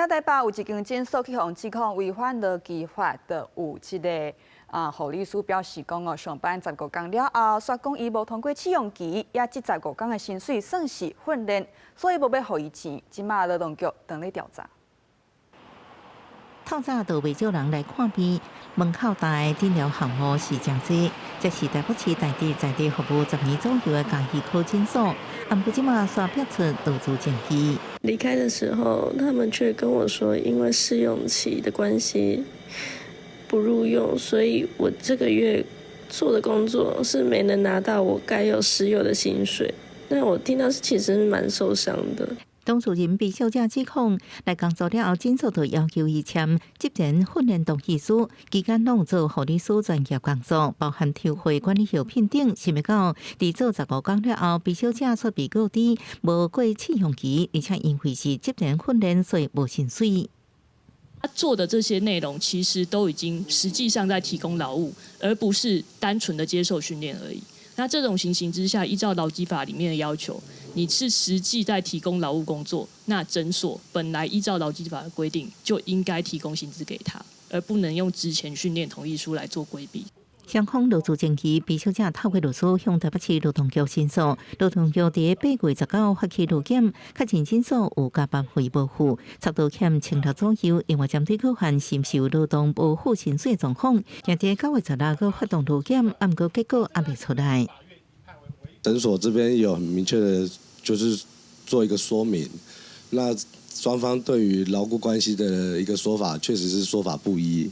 遐台北有一間診所去予指控違反勞基法的有這个護理師表示講哦，上班十五工了後，煞講伊無通過試用期，也這十五工的薪水算是訓練，所以無欲予伊錢。這馬勞動局正咧調查。透早就袂少人來看病，門口大的診療項目是誠濟。這是台北市大直在地服務10年左右的家醫科診所，毋過這馬煞爆出勞資爭議。離開的時候，他們卻跟我說，因為試用期的關係不錄用，所以我這個月做的工作是沒能拿到我該有實有的薪水。那我聽到其實是蠻受傷的。當事人畢小姐指控，來工作了後，診所就要求伊簽職前訓練同意書，期間攏做護理師專業工作，包含抽血、管理藥品等。想袂到，佇做十五工了後，畢小姐卻被告知無過試用期，而且因為是職前訓練，所以無薪水。他做的這些內容，其實都已經實際上在提供勞務，而不是單純的接受訓練而已。那這種情形之下，依照勞基法裡面的要求，你是實際在提供勞務工作，那診所本來依照勞基法的規定，就應該提供薪資給他，而不能用職前訓練同意書來做規避。雙方勞資爭議，畢小姐透過律師向台北市勞動局申訴，勞動局佇8月19發起勞檢，確認診所有加班費無付，差不多欠1600左右。另外針對個案是毋是有勞動無付薪水狀況，也佇9月16閣發動勞檢，毋過結果猶未出來。診所這邊有很明確的，就是做一個說明。那雙方對於勞雇關係的一個說法，確實是說法不一。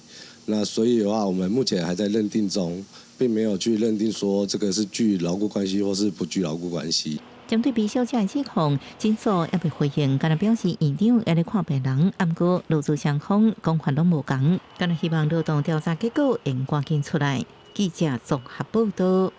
那所以的話，我們目前還在認定中，並沒有去認定說這個是具勞雇關係或是不具勞雇關係。針對畢小姐的指控，診所猶未回應，干焦表示院長猶咧看病人，毋過勞資雙方講法攏無仝，干焦希望勞動調查結果會趕緊出來。記者綜合報道。